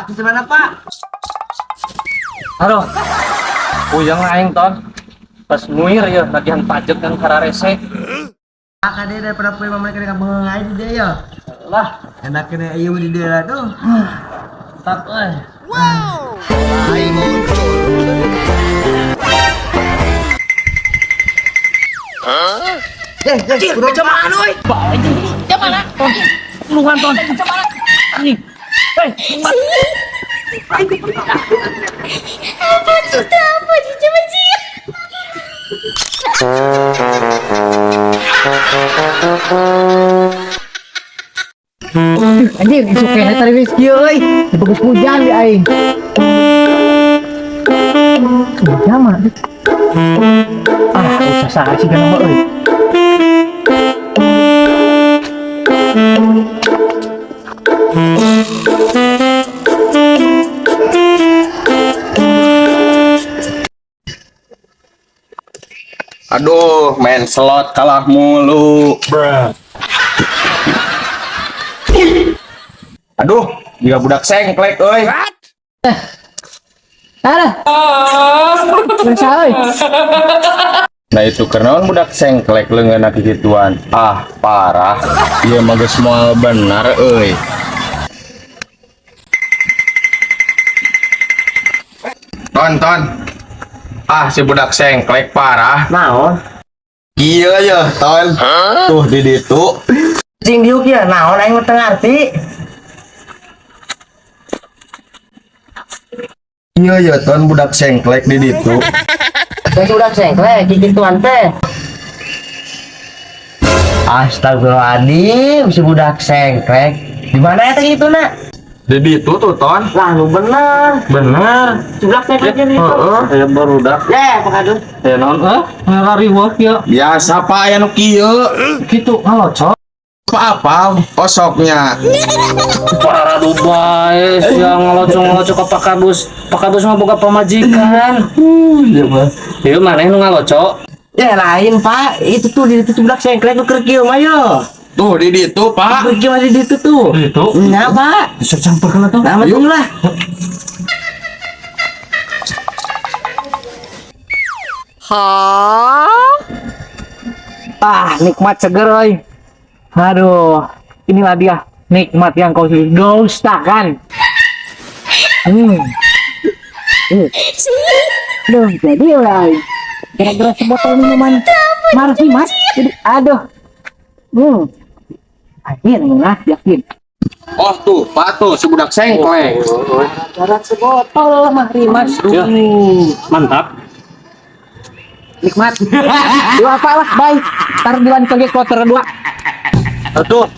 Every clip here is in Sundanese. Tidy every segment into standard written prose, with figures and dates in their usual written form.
Pak, di mana, Pak? Aduh. Puyeng aing, Ton. Pas muir ya tagihan pajak kan kararese. Pak, kade daripada poe mama kena kabeung aing di dia ya. Lah, Enak kena ieu di dia lah tuh. tak euy. Eh, eh, kurang Mana euy? Mana? Tulungan, Ton. Anjing. Hei, Apa cerita apa cici benci? Anjing, isuk kene tadi geus kieu euy. Bagus hujan di aing. Hujan mah. Ah, usah saha sih kana mah euy. Aduh, main slot kalah mulu. Aduh, jiga budak sengklek euy. Ada. Usah euy. Nah itu kenaon budak sengklek leungeunna kikituan. Ah, parah. Ieu mah geus moal benar euy. Ton, ton. Ah, si budak sengklek parah. Naon? Kieu ya, Ton. Tuh di ditu. Cing diuk ya, naon aing mah teu ngarti. Iya ya, Ton, budak sengklek di ditu. Teh budak sengklek kikituan teh. Astagfirullahaladzim, si budak sengklek. Di mana ya teh gitu nak? Di ditu tuh, Ton. Lah, lu bener. Bener. Si budak sengkleknya di itu. Heeh. Aya barudak. Ya, Pak Kadus. Ya naon euy? Ngariweuh kieu. Biasa Pak aya nu kieu. Kitu ngalocok. Apa osoknya? Parah bae sia ngalocok-ngalocok ka Pak Kadus. Pak Kadus mah boga pamajikan. Ieu mah. Ieu maneh nu ngalocok. Ya lain Pak, itu tuh di itu budak sengklek nu keur kieu mah yo. Tuh di ditu, Pak. Keur kieu mah di ditu tuh. Itu. Nah, Pak. Bisa campurkeun atuh. Nah, betul lah. Ah, nikmat seger euy. Aduh, inilah dia nikmat yang kau dustakan. Hmm. Aduh, jadi lah. Gara-gara sebotol minuman Marsi, Mas. Jadi, aduh. Hmm. Akhirnya lah, yakin. Oh tuh, Pak tuh si budak sengklek. Gara sebotol Mari Mas. Ya. Mantap. Nikmat. Dua apa lah, bye. Ntar dilan ke kloter dua. Aduh.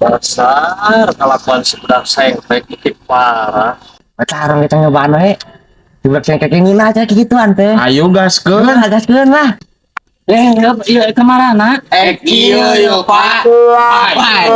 Dasar kelakuan si budak sengklek iki parah. Tarang kita nyobaan we. Si budak sengklek yang ngeunah aja kikituan teh. Ayo gaskeun. Lah, gaskeun lah. Eh, iya kemarana? Eh kieu yo, Pak. Bye.